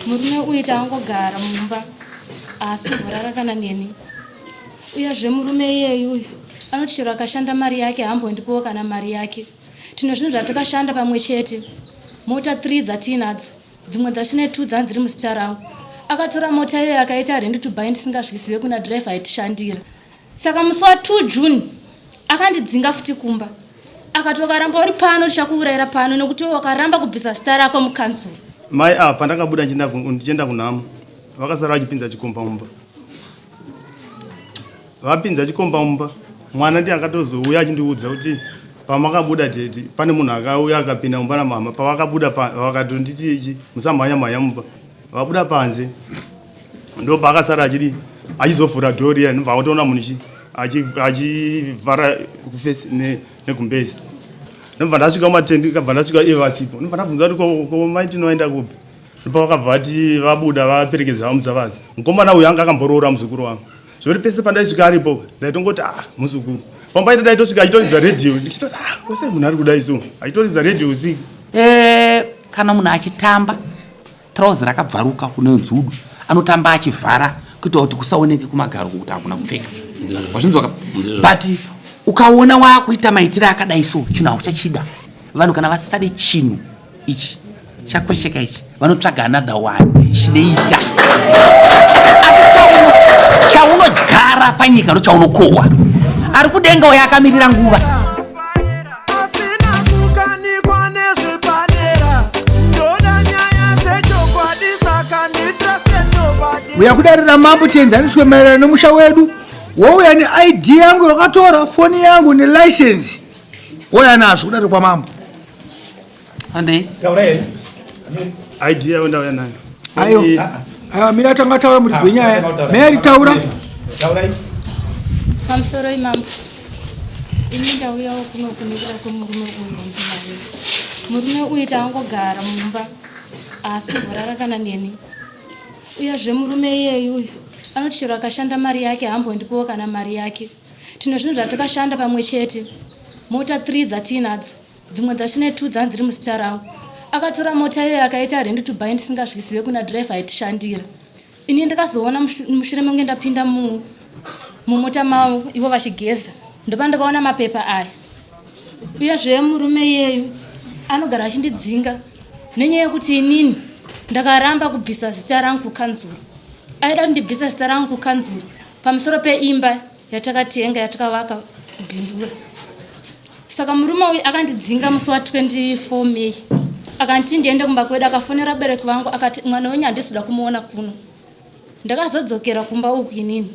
Murume uyu taangogara mumba haasi kumborara kana neni. Uyezve murume iyeyu uyu anoti chero akashanda mari yake haambondipowo kana mari yake. Tine zvinhu zvatakashanda pamwe chete, mota 3 dzatiinadzo, dzimwe dzachine 2 dzanga dziri muzita rangu. Akatora mota iyoyo akaita rent to buy ndisingazvizive kuna driver aitishandira. Saka musi wa 2 June akandidzinga futi kumba akati wakaramba uri pano tichakuurayira pano nekuti wakaramba kubvisa zita rako mukanzuru. Mai ava pandakabuda ndichienda kunhamo vakasara vachipinza chikomba mumba. Vapinza chikomba mumba mwana ndiye akatozouya achindiudza kuti pamakabuda tete pane munhu akauya akapinda mumba namama pavakabuda vakatonditi ichi musamhanya mhanya mumba vabuda panze ndopaakasara achidi achizovhura dhoo riya ndobva akutoona munhu chi achivhara kufesi negumbezi ndobva ndasvika mumatendi kabva ndasvika iye vasipo ndobva ndabvunza kuti ko mai tinoenda kupi ndopavakabva vati vabuda vaperekedza vamuzavazi mukomana uyu anga akamboroora muzukuru wangu zvekuti pese pandaisvika aripo ndaitongoti ah muzukuru pambaita ndaitosvika achitoridza redhiyo ndichitoti ah kwese munhu ari kudai so achitoridza redhiyo usiku eh, kana munhu achitamba Trouser rakabvaruka kune nzudu anotamba achivhara kuita kuti kusaoneke kumagaro kuti hakuna kupfeka. Wazvinzwa ka? But ukaona wakuita maitiro akadai so chinhu hauchachida. Vanhu kana vasisade chinhu ichi chakwesheka ichi vanotsvaga another one chinoita. Asi chaunodyara panyika ndochaunokohwa. Ari kudenga uyo akamirira nguva. Uya kudare ramambo tienzaniswe maererano nemusha wedu. Wouya neID yangu yakatora, foni yangu nelicense. Wouya nazvo kudare kwamambo. Andei. Taura ID yayo ndauya nayo. Ayo. Ayo mira tanga taura muridzi wenyaya. Mary taura. Taurai. Pamusoro imambo. Ini ndauyawo kuno kunikuda kwemurume uyu wandinaye. Murume uyu taangogara mumba haasi kumborara kana neni. Uyezve murume iyeyu uyu anoti chero akashanda mari yake haambondipowo kana mari yake. Tine zvinhu zvatakashanda pamwe chete. Mota 3 dzatiinadzo. Dzimwe dzachine 2 dzanga dziri muzita rangu. Akatora mota iyoyo akaita rent to buy ndisingazvizive kuna driver aitishandira. Ini ndakazoona mushure mekunge ndapinda mumota mavo ivo vachigeza ndopandakaona mapepa aya. Uyezve murume iyeyu anogara achindidzinga nenyaya yekuti inini ndakaramba kubvisa zita rangu kukanzuru. Aida kuti ndibvise zita rangu kukanzuru pamusoro peimba yatakatenga yatakavaka kuBindura. Saka murume uyu akandidzinga musi wa 24 May akanditi ndiende kumba kwedu akafonera vabereki vangu akati mwana wenyu handisi kuda kumuona kuno. Ndakazodzokera kumba uku inini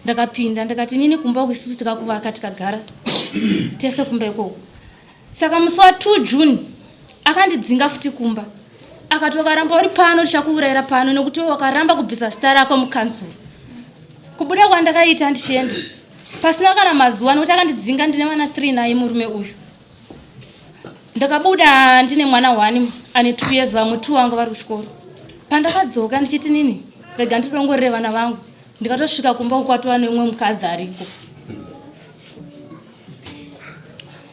ndakapinda ndikati inini kumba uku isusu tikakuvaka tikagara tese kumba ikoko. Saka musi wa 2 June akandidzinga futi kumba akati wakaramba uri pano tichakuurayira pano nekuti wakaramba kubvisa zita rako mukanzuru. Kubuda kwandakaita ndichienda pasina kana mazuva nokuti akandidzinga ndine vana 3 naye murume uyu ndakabuda ndine mwana 1 ane 2 years vamwe 2 vanga vari kuchikoro pandakadzoka ndichiti nini rega ndidongorere vana vangu ndikatosvika kumba kukwatova neumwe mukadzi ariko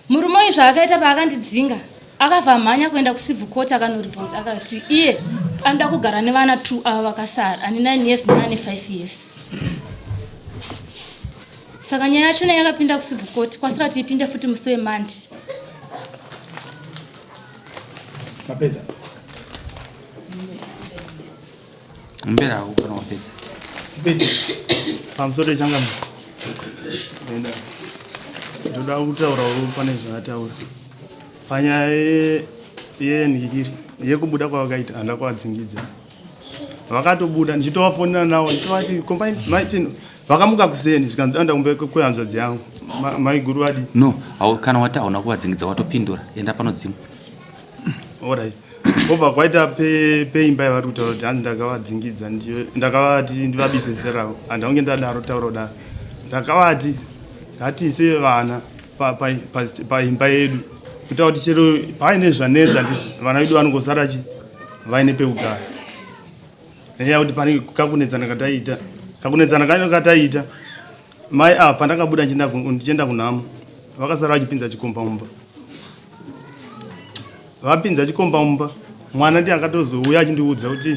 murume uyu zvaakaita paakandidzinga akabva mhanya kuenda kucivil court akanoripota akati iye anoda kugara nevana 2 ava vakasara ane 9 years neane 5 years saka nyaya yachona yakapinda kucivil court kwasara kuti ipinde futi musi wemandi mapedza mbera hako kana wapedza pamusoro echangano ndoda kutaurawo pane zvaataura panyaya yenhikiri yekubuda kwavakaita handa kuvadzingidza vakatobuda ndichitovafonera navo ndichitovati kombaitino vakamuka kuseni zvikanzi danda kumbe kwehanzvadzi yangu maiguru vadi no kana wati hauna kuvadzingidza watopindura enda panodzimwa orit kobva kwaita peimba yavari kutaura kuti hanzi ndakavadzingidza ndakavati ndivabise zita ravo handaunge ndadaro taura kudaro ndakavati ngatiise vana paimba yedu kuita kuti chero paine zvanetsa nditi vana vedu vanongosara chi vaine pekugara nenyaya yekuti pane kakunetsana kataita kakunetsana kacho kataita mai ava pandakabuda ndichienda kunhamo vakasara vachipinza chikomba mumba vapinza chikomba mumba mwana ndiye akatozouya achindiudza kuti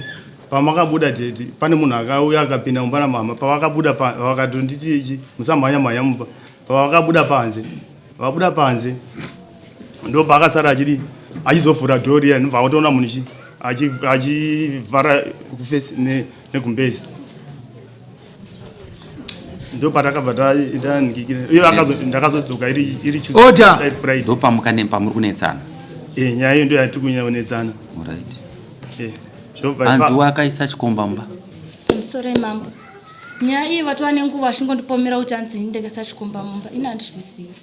Pamakabuda tete pane munhu akauya akapinda mumba namama pavakabuda vakatonditi ichi musamhanya mhanya mumba pavakabuda panze vabuda panze ndopaakasara achidi achizovhura dhoo riya ndobva akutoona munhu chi achivhara kufesi negumbezi ndopatakabva tanikikira iyo ndakazodzoka iri Order. Friday. Ndopamuka pamuri kunetsana. Eh, nyaya iyo ndo yatiri kunyanya kunetsana. Alright. Eh, zvobva Hanzi wakaisa chikomba mumba. Pamusoro imambo. Nyaya iyi vatova nenguva vachingondipomera kuti hanzi ini ndakaisa chikomba mumba. Ini handizvizivi.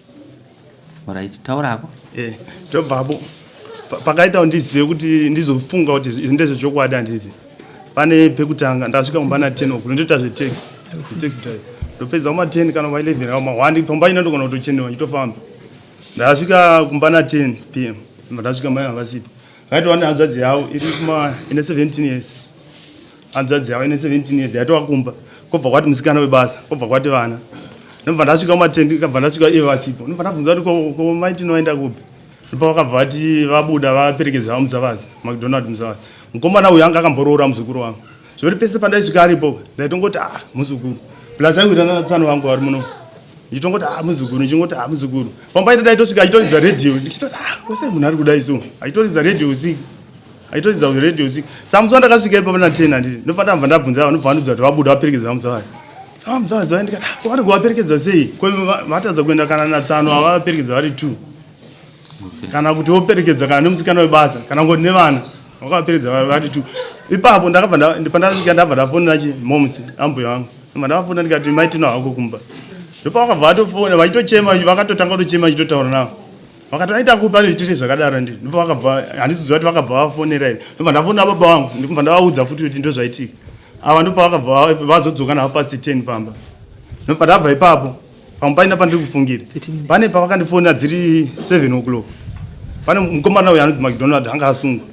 Alright, taurako. Eh, ndobvapo pakaita kuti ndizive kuti ndizofunga kuti izvi ndezvechokwadi handiti. Pane pekutanga ndasvika kumba na 10 o'clock ndoita zvetaxi. Taxi driver. Ndopedza kuma 10 kana kuma 11 kana kuma 1 pamba ino ndogona kutochenewa ndichitofamba. Ndasvika kumba na 10 pm. Ndasvika mai havasipo. Vaitova nehanzvadzi yavo iri kuma ine 17 years. Hanzvadzi yavo ine 17 years yaitova kumba. Kobva kwati musikana webasa, kobva kwati vana. Ndobva ndasvika kuma 10 ndikabva ndasvika ivo vasipo. Ndobva ndabvunza kuti ko mai Tino vaenda kupi? Ndipo vakabva vati vabuda vaperekedza vaMuzavazi, McDonald Muzavazi. Mukomana uyu anga akamboroora muzukuru wangu. Zvekuti pese pandaisvika aripo ndaitongoti ah muzukuru. Plus aiwirirana natsano vangu vari muno. Ndichitongoti ah muzukuru, ndichingoti ah muzukuru. Pamba ita ndaitosvika achitoridza radio, ndichitoti ah kwese munhu ari kudai so. Achitoridza radio usiku. Achitoridza radio usiku. Saka musi wandakasvika ipapo na 10 handiti. Ndobva ndabva ndabvunza vanobva vandiudza kuti vabuda vaperekedza vaMuzavazi. Saka vaMuzavazi vaye ndikati ah vari kuvaperekedza sei? Ko vatadza kuenda kana natsano avavaperekedza vari 2. Kana kuti voperekedza kana nemusikana webasa kana ngoti nevana vakavaperekedza vari 2. Ipapo ndakabva pandasvika ndabva ndafonera chi moms ambuya vangu. Ndobva ndavafona ndikati mai Tino hako kumba. Ndopavakabva vatofona vachitochema vakatotanga kutochema vachitotaura navo. Vakati aita kupi pane zviitire zvakadaro ndi. Ndopavakabva handisi kuziva kuti vakabva vafonera here. Ndobva ndafonera baba vangu ndikubva ndavaudza futi kuti ndozvaitika. Ava ndopavakabva vazodzoka navo past 10 pamba. Ndobva ndabva ipapo pamwe paina pandiri kufungira. Pane pavakandifonera dziri 7 o'clock. Pane mukomana uyu anonzi McDonald anga asungwa.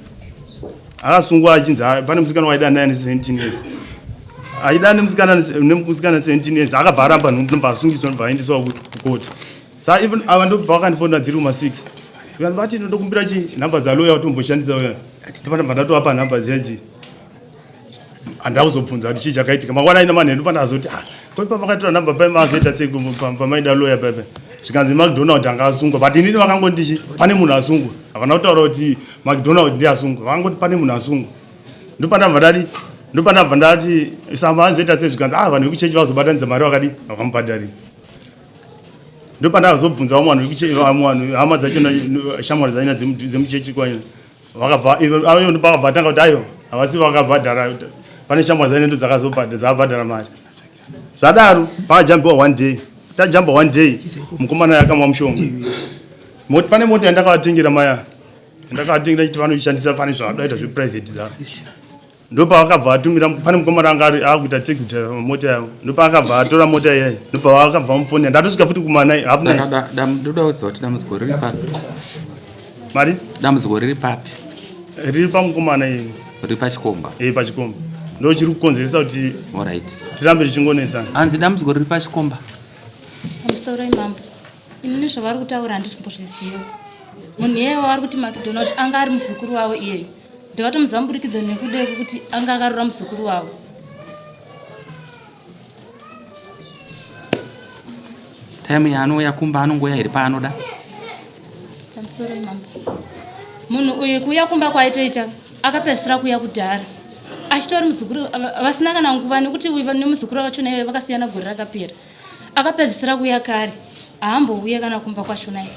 Akasungwa achinzi pane musikana waida naye ane 17 years. Aida nemusikana nemusikana 17 years akabva aramba nhumbu ndobva asungiswa ndobva aendeswa kukoti. Saka even ava ndobva vakandifonera dziri kuma 6. Vanhu vati ndokumbira chi nhamba dzaloya kuti umboshandisa uya. Ndobva ndabva ndatovapa nhamba dziya dziya. Handina kuzobvunza kuti chii chakaitika. Mangwana aina manheru pandazoti ah ko pamakatora nhamba pai mazoita sei pamaida loya pai pai. Zvikanzi McDonald anga asungwa but inini vakangoti chi pane munhu asungwa. Havana kutaura kuti McDonald ndiye asungwa. Vakangoti pane munhu asungwa. Ndopandabva ndati ndopandabva ndati samba azoita sei zvikanzi ah vanhu vekuchechi vazobatanidza mari vakadi vakamubhadharira. Ndopandakazobvunza vamwe vanhu vekuchechi vamwe vanhu hama dzacho shamwari dzaina dzemuchechi kwayo. Vakabva ayo ndopakabva vatanga kuti ayo havasi vakabhadhara pane shamwari dzaina ndo dzakazobhadhara dzakabhadhara mari. Zvadaro pakajambiwa one day tajamba one day mukomana yakamwa mushonga. Moti pane mota yandakavatengera maya ndakavatengera chiti vanoishandisa pane zvavadaita zveprivate dzavo. Ndopavakabva vatumira pane mukomana anga ari akuita taxi driver mota yavo ndopavakabva vatora mota iyayi ndopavakabva vamufonera ndatosvika futi kuma half nine. Saka ndoda kuziva kuti dambudziko riri papi. Mari? Dambudziko riri papi? Riri pamukomana iye. Riri pachikomba. Eh pachikomba. Ndo chiri kukonzeresa kuti Alright. tirambe tichingonetsana. Hanzi dambudziko riri pachikomba. Pamusoro imambo. Inini zvavari kutaura handisimbozviziva. Munhu iyeye wavari kuti McDonald anga ari muzukuru wavo iyeyo. Ndakatomuziva muburikidza nekuda kwekuti anga akarora muzukuru wavo. Time yaanouya kumba anongouya here paanoda? Pamusoro imambo. Munhu uyu kuuya kumba kwaitoita akapedzisira kuuya kudhara. Achitori muzukuru vasina kana nguva nekuti uyu nemuzukuru vachona ive vakasiyana gore rakapera. Akapedzisira kuuya kare haambouye kana kumba kwachona iye.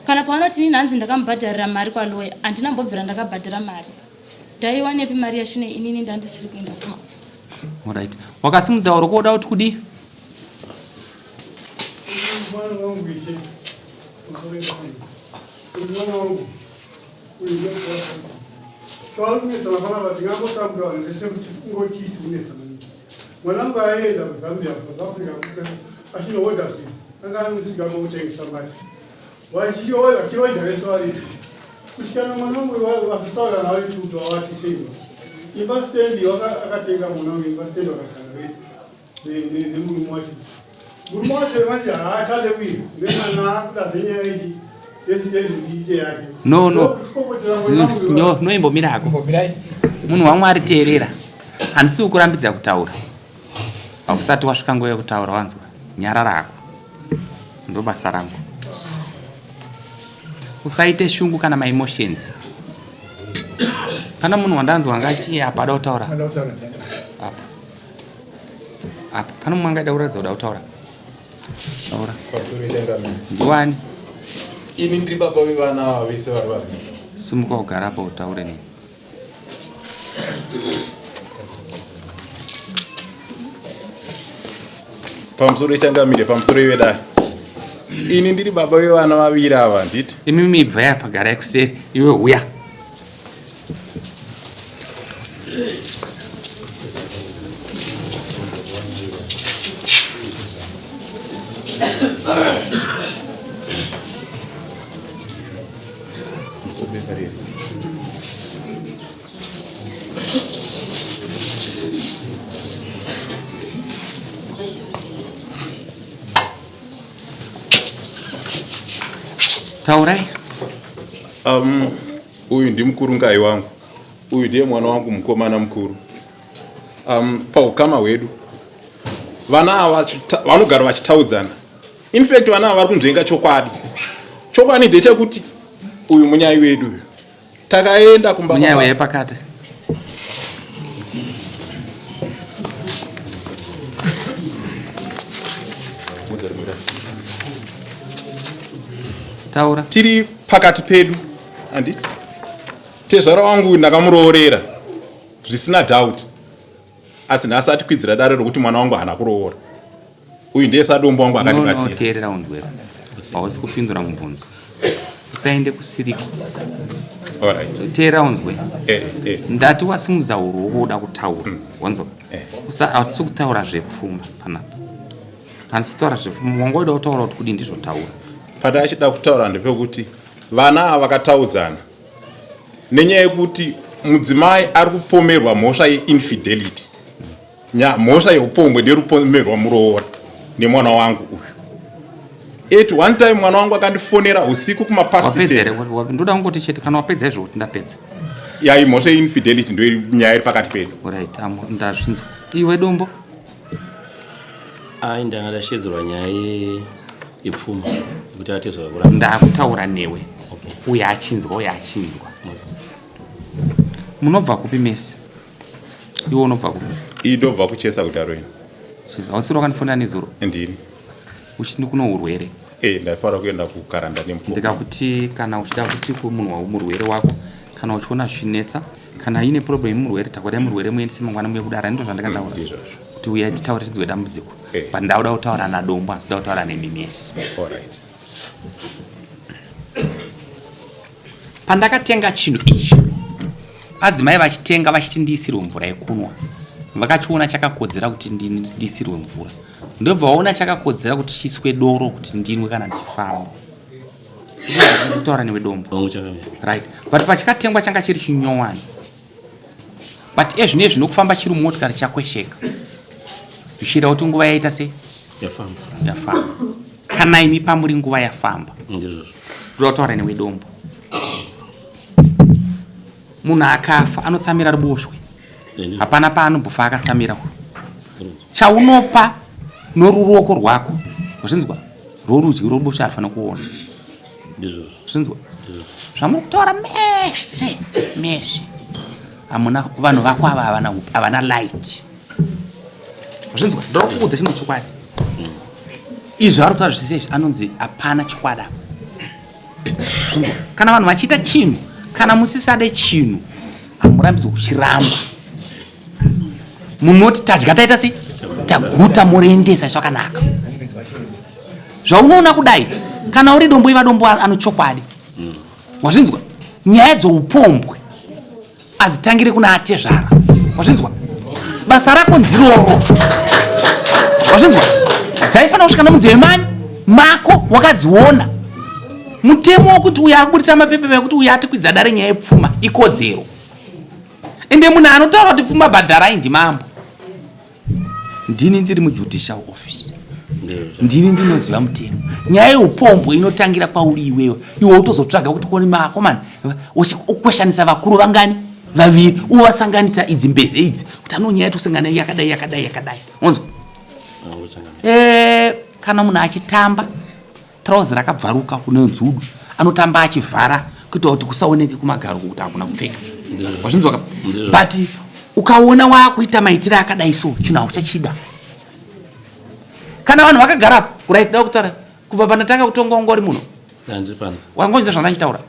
Kana pavanoti inini hanzi ndakamubhadharira mari kwaloya handina mbobvira ndakabhadhara mari. Ndaiwanepi mari yachona inini ndandisiri kuenda kumabasa. Alright. Wakasimudza uri kuoda kuti kudii? Mwana wangu ishe, mwana wangu uyu Twaari kunetsana panapa tingangotambura vanhu vese kuti kungochii tikunetsana. Mwanangu aienda kuZambia, kuSouth Africa achinohodha zvinhu. Anga ari musika wekutengesa mbatya. Vachiroja vese varipo. Kusvikana mwanangu vazotaura naye kuti wavati sei. Imba stendi akatenga mwanangu imba stendi vakagara vese nemurume wacho. Murume wacho vati haachade kuita nemwana akuda zvenyaya ichi No, no. No, no imbomirako. Munhu waMwari teerera. Handisi kukurambidza kutaura. Hausati wasvika nguva yekutaura wanzwa. Nyarara hako. Ndobasa rangu. Usaite shungu kana maemotions. Pana munhu wandanzwa anga achiti iye apa ada kutaura. Apa. Apa pane mumwe angaida kuratidza kuda kutaura. Taura. Ndiwani? Ini ndiri baba vevana ava vese vari vaviri. Simuka ugara apa utaure neni. Pamusoro ichangamire, pamusoro ive dai. Ini ndiri baba vevana vaviri ava handiti? Imi mibva yapa garai kuseri iwe huya. Taurai. Um, uyu ndimukurungai wangu uyu ndiye mwana wangu mukomana mukuru um, paukama hwedu vana ava vanogara vachitaudzana infact vana ava vari kunzvenga chokwadi chokwadi ndechekuti uyu munyai wedu uyu takaenda kumba munyai weye pakati taura tiri pakati pedu handiti tezvara wangu ndakamuroorera zvisina doubt asi nhasi atikwidzira dare rokuti mwana wangu haana kuroora uyu ndiye sadombo wangu akandibatsira teerera unzwera hausi kupindura mubvunzo usaende kusiriko teerera unzwe eh, eh. ndati wasimudza uruoko uda kutaura mm. wanzwa eh. hatisi kutaura zvepfuma panapa handisi kutaura zvepfuma wanga uda kutaura kuti kudii ndizvo taura pati achida kutaura ndepekuti vana ava vakataudzana nenyaya yekuti mudzimai ari kupomerwa mhosva yeinfidelity mhosva yeupombwe nderupomerwa muroora nemwana wangu uyu at one time mwana wangu akandifonera usiku kumapast ndoda kungoti chete kana wapedza izvo kuti ndapedza yai mhosva yeinfidelity ndo nyaya iri pakati pedu right ndazvinzwa iwe dombo Ai ndanga ndashedzerwa nyaya yepfuma yekuti atezvara kuramba. Ndakutaura newe. Okay. Uye achinzwa uye achinzwa. Okay. Munobva kupi mese? Iwe unobva kupi? Iyi ndobva kuchesa kudaro ini. Chesa. Hausiri wakandifonera nezuro? Ndini. Uchiti kuno urwere? Eh, ndaifanira kuenda kukaranda nemukoma. Ndikakuti kana uchida kuti kumunhu murwere wako kana uchiona zvichinetsa kana ine problem murwere takurai murwere muendese mangwana muye kudara ndizvo zvandakataura mm, kuti uya titaure tinzwe dambudziko eh. but ndauda kutaura nadombo asi da kutaura nemi mese pandakatenga chinhu ichi adzimai vachitenga vachiti ndiisirwe mvura yekunwa vakachiona chakakodzera kuti ndiisirwe mvura ndobva vaona chakakodzera kuti chiiswe doro kuti ndinwe kana ndichifamba kutaura newe dombo right but pachikatengwa changa chiri chinyowani but ezvino ezvino kufamba chiri mumotikari chakwesheka zvichiita kuti nguva yaita sei yafamba yafamba kana imi pamuri nguva yafamba ndoda kutaura newe dombo munhu akafa anotsamira ruboshwe hapana paanombofa akatsamira chaunopa noruruoko rwako zvinzwa rworudyi rworuboshwe harifanira kuona zvinzwa zvamuri kutaura mese mese hamuna vanhu vako ava havana havana light zvinzwa ndoda kukuudza chimwe chokwadi izvi vari kutaura zvese izvi anonzi hapana chokwadi apa zvinzwa kana vanhu vachiita chinhu kana musisade chinhu hamurambidzwe kuchiramba munoti tadya taita sei taguta moriendesa zvakanaka zvaunoona kudai kana uri dombo iva dombo anochokwadi wazvinzwa nyaya dzoupombwe adzitangire kuna atezvara wazvinzwa basa rako ndiroro wazvinzwa dzaifanira kusvika nomunzeve mani mako wakadziona mutemo wekuti uyo akuburitsa mapepepa ekuti uyo atikwidza dare nyaya yepfuma ikodzero ende munhu anotaura kuti pfuma bhadharai ndimambo ndini ndiri mujudicial office ndini ndinoziva mutemo nyaya yeupombwe inotangira kwauri iwewe iwe utozotsvaga kuti koni makomana ukweshanisa vakuru vangani Vaviri uvasanganisa idzi mbeze idzi kuti anonyaya tosangana yakadai yakadai yakadai. Wanzwa? Eh, kana munhu achitamba trouser rakabvaruka kune nzudu anotamba achivhara kuita kuti kusaoneke kumagaro kuti hakuna kupfeka. Wazvinzwa ka? But ukaona wakuita maitiro akadai so chinhu hauchachida. Kana vanhu vakagara apo, right, da kutaura kubva pandatanga kutonga wanga uri muno wangonzwa zvandachitaura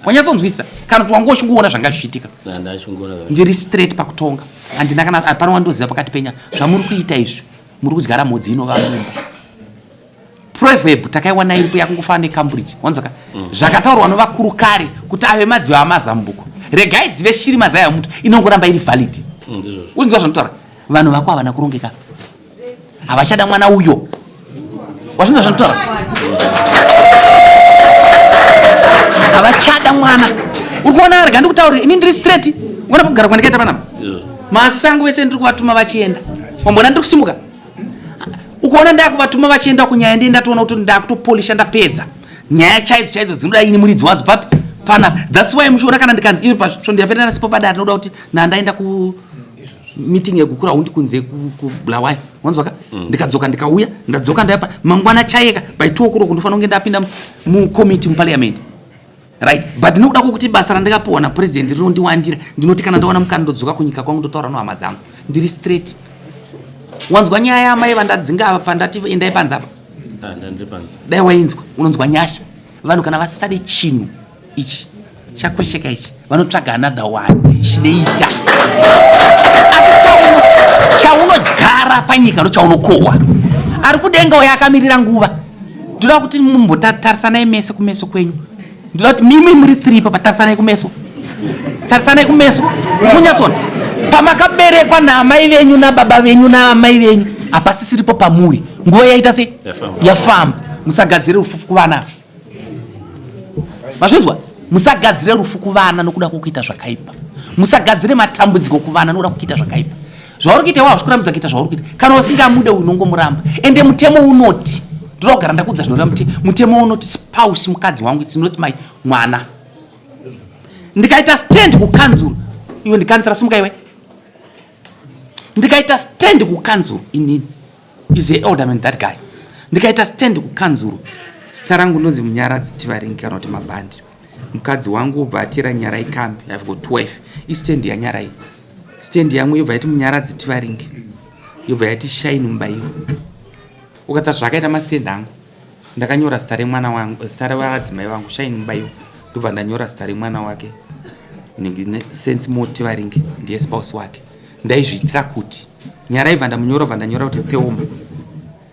wanyatsonzwisisa kana kuti wanga uchingoona zvanga zvichiitika ndiri straight pakutonga handina kana hapana wandoziva pakati penya zvamuri kuita izvi muri kudyara mhodzi inova mumba proverb takaiwana iripo yakungofanana necambridge wanzwaka mm. zvakataurwa novakuru kare kuti ave madziva amazambuko regai dzive shiri mazai amuti inongoramba iri valid mm, urinzwa zvanotaura vanhu vako havana kurongeka havachada mwana uyo wazvinzwa zvanditaura havachada mwana uri kuona rega ndikutaurire ini ndiri straight uona kugara kwandikaita panapa masango vese ndiri kuvatuma vachienda wambona ndiri kusimuka ukuona ndakuvatuma vachienda kunyaya ndiye ndatoona kuti ndakutopolisha ndapedza nyaya chaidzo chaidzo dzinoda ini muridzi wadzo papi panapa thats why muchiona kana ndikanzi ivi pasvondo yapera nasipo padare ndinoda kuti nandaenda ku meeting yegukura hundi kunze kubulawayo wanzwaka mm. ndikadzoka ndikauya ndadzoka ndayapa mangwana chayeka by two o'clock ndofanira kunge ndapinda mucommittee muparliament right but nokuda kwokuti basa randikapiwa napresident rinondiwandira ndinoti kana ndawana mukana ndodzoka kunyika kwangu ndotaura nohama dzangu ndiri straight wanzwa nyaya yamai vandadzinga ava pandati endai panze apa ah, dai wainzwa unonzwa nyasha vanhu kana vasisade chinhu ichi chakwesheka ichi vanotsvaga another one chinoita asi chaunodyara panyika ndochaunokohwa ari kudenga uyo akamirira nguva ndoda kuti mumbotarisanai mese kumeso kwenyu ndoda kuti mimi muri three papa tarisanai kumeso tarisanai kumeso kunyatsona pamakaberekwa naamai venyu nababa venyu naamai venyu hapasisiripo pamuri nguva yaita sei yafamba musagadzire rufu kuvana Mazvinzwa? Musagadzire rufu kuvana nokuda kwokuita zvakaipa. Musagadzire matambudziko kuvana nokuda kwokuita zvakaipa. Zvauri kuita iwe hazvikurambidza kuita zvauri kuita. Kana usingamude unongomuramba. Ende mutemo unoti, ndoda kugara ndakuudza zvinoreva mutemo. Mutemo unoti spouse mukadzi wangu it's not my mwana. Ndikaita stand kukanzuru, iwe ndikansira simuka iwe. Ndikaita stand kukanzuru inini. Is a elderman that guy. Ndikaita stand kukanzuru. Zita rangu ndonzi Munyaradzi Tivaringi kana kuti Mabhandi. Mukadzi wangu obva atira Nyarai Kambi. I've got two wife. Istand yaNyarai. Stand yangu yobva yati Munyaradzi Tivaringi. Yobva yati Shine Mubaiwa. Ukatsa zvakaita mastand angu. Ndakanyora zita remwana wangu, zita revadzimai vangu Shine Mubaiwa. Ndobva ndanyora zita remwana wake. Sense More Tivaringi ndiye spouse wake. Ndaizviitira kuti Nyarai bva ndamunyora bva ndanyora kuti Theoma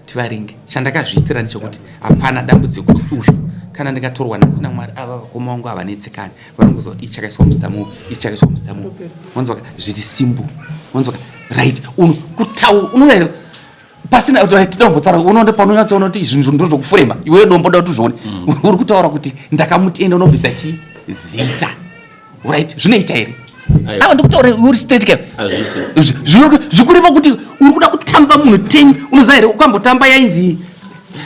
tivaringe. Chandakazviitira ndechekuti hapana dambudziko uyu kana ndikatorwa nhasi naMwari ava vakoma vangu havanetsekani vanongoziva kuti ichi chakaiswa muzita mu ichi chakaiswa muzita mu wanzwaka zviri simple wanzwaka right uno kutaura unoona pasina right dombotaura unoona paunonyatsoona kuti zvinhu ndozvokufurema iwewe domboda kuti uzvione mm. uri kutaura kuti ndakamutenda unobvisa chii zita right zvinoita here awa ndikutaura uri straight ke zvikureva kuti uri kuda kutamba munhu ten unoziva here ukambotamba yainzi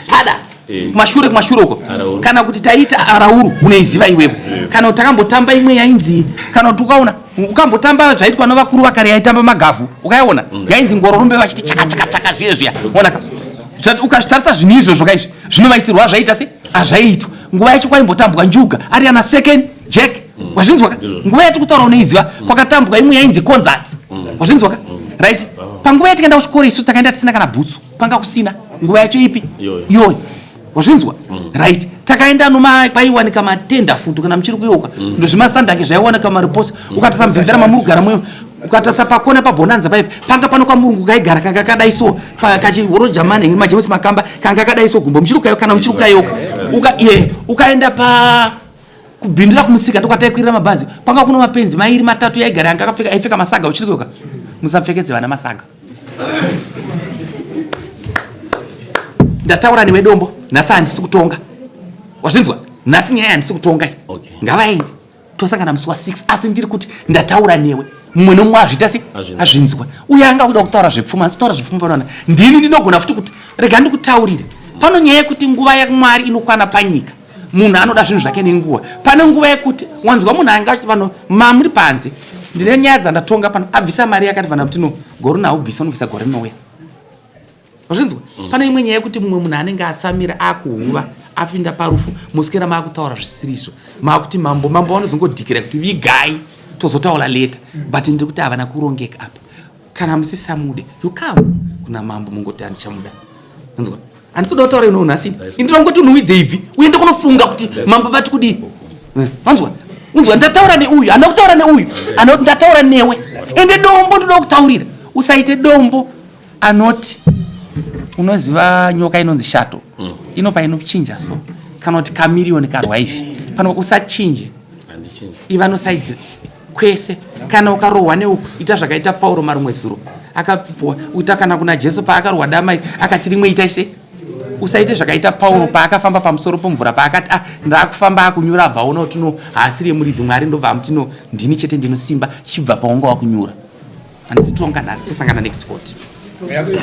pada eh. kumashure kumashure uko kana kuti taita arauru unoiziva iwewe kana kuti takambotamba imwe yainzi kana kuti ukaona ukambotamba zvaitwa novakuru vakare yaitamba magavhu ukaiona mm. yainzi ngororumbe vachiti chaka chaka chaka zviye zviya onaka ukazvitarisa zvinhu izvozvo kaizvi zvinovaitirwa zvaita se azvaiitwa nguva yacho kwaimbotambwa njuga ari ana second jack mm. wazvinzwa ka nguva yati kutaura unoiziva mm. kwakatambwa imwe yainzi concert mm. wazvinzwa ka right panguva yatikaenda kuchikoro isu takaenda tisina kana bhutsu panga kusina nguva yacho ipi iyoyo wazvinzwa right takaenda noma kwaiwanika matenda futi kana muchiri kuyeuka ndozvimasandaki zvaiwanika mariposa ukatarisa mubhindira mamuri kugara mwe ukatarisa pakona pabonanza paipi panga pano kwamurungu kaigara kanga kadai so kachihorojamani majames makamba kanga kadai so gumbo muchiri kukayoka kana muchiri kukayoka uka ye ukaenda pa kubhindura kumusika ndokwataikwirira mabhazi panga kuno mapenzi mairi matatu yaigara yanga akapfeka aipfeka masaga uchiri kuyoka musapfekedze vana masaga ndataura newe dombo nhasi handisi kutonga wazvinzwa nhasi nyaya handisi kutonga okay. ngavaende tosangana musi wa 6 asi ndiri kuti ndataura newe mumwe nomumwe azviita se azvinzwa uye anga kuda kutaura zvepfuma asi kutaura zvepfuma panoona ndini ndinogona futi kuti rega ndikutaurire pano nyaya yekuti nguva yamwari inokwana panyika munhu anoda zvinhu zvake nenguva pane nguva yekuti wanzwa munhu anga vanhu mamuri panze Ndine nyaya dzandatonga pano, abvisa mari yakati vana kuti no, gore rino haubvisa, unobvisa gore rinouya. Wazvinzwa? Pane imwe nyaya yekuti mumwe munhu anenge atsamira akuhuva apinda parufu, moswera maakutaura zvisirizvo, maakuti mambo, mambo vanozongodhikira kuti vigai tozotaura later. But ndiri kuti havana kurongeka apa. Kana musisamude, you come kuna mambo mongoti handichamuda. Wanzwa? Handisi kuda kutaura ino nhasi. Ini ndinongoti unhuwidze ibvi uende kunofunga kuti mambo vati kudii. Wanzwa? Unzwa ndataura neuyu, handina kutaura neuyu. Anoti ndataura newe. Ende dombo ndoda kutaurira. Usaite dombo anoti unoziva nyoka inonzi shato. Inopa inochinja so. Kana kuti kamiliyoni karwaifi. Pano usachinje. Iva nosaidi kwese. Kana ukarohwa neuku ita zvakaita Pauro marumwe zuro. Akapuwa ita kana kuna Jesu paakarohwa dama akati rimwe itai se usaite zvakaita Pauro paakafamba pamusoro pomvura paakati ah ndakufamba akunyura abva aona kuti no haasiri yemuridzi Mwari ndobva amuti no ndini chete ndinosimba chibva paunga wakunyura. Handisi tonga nhasi tosangana next court.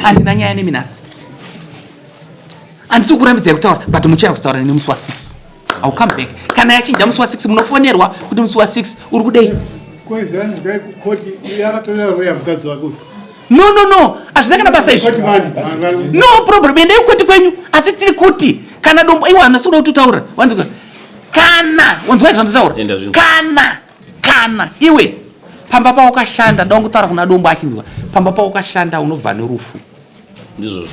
Handina nyaya nemi nhasi. Handisi kukurambidzai kutaura but muchauya kutaura neni musi wa 6. I'll come back. Kana yachinja musi wa 6 munofonerwa kuti musi wa 6 uri kudei? No no no, hazvina kana basa izvi. No problem, endai kukoti kwenyu asi tiri kuti kana dombo iwe handisi kuda kututaura. Wanzwa? Kana wanzwa zvandataura? Kana kana iwe pamba pawakashanda ndakungotaura kuna dombo achinzwa pamba pawakashanda unobva nerufu.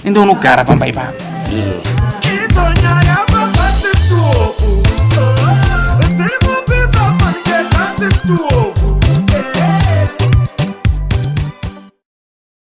Ende unogara pamba ipapo. Ndizvozvo.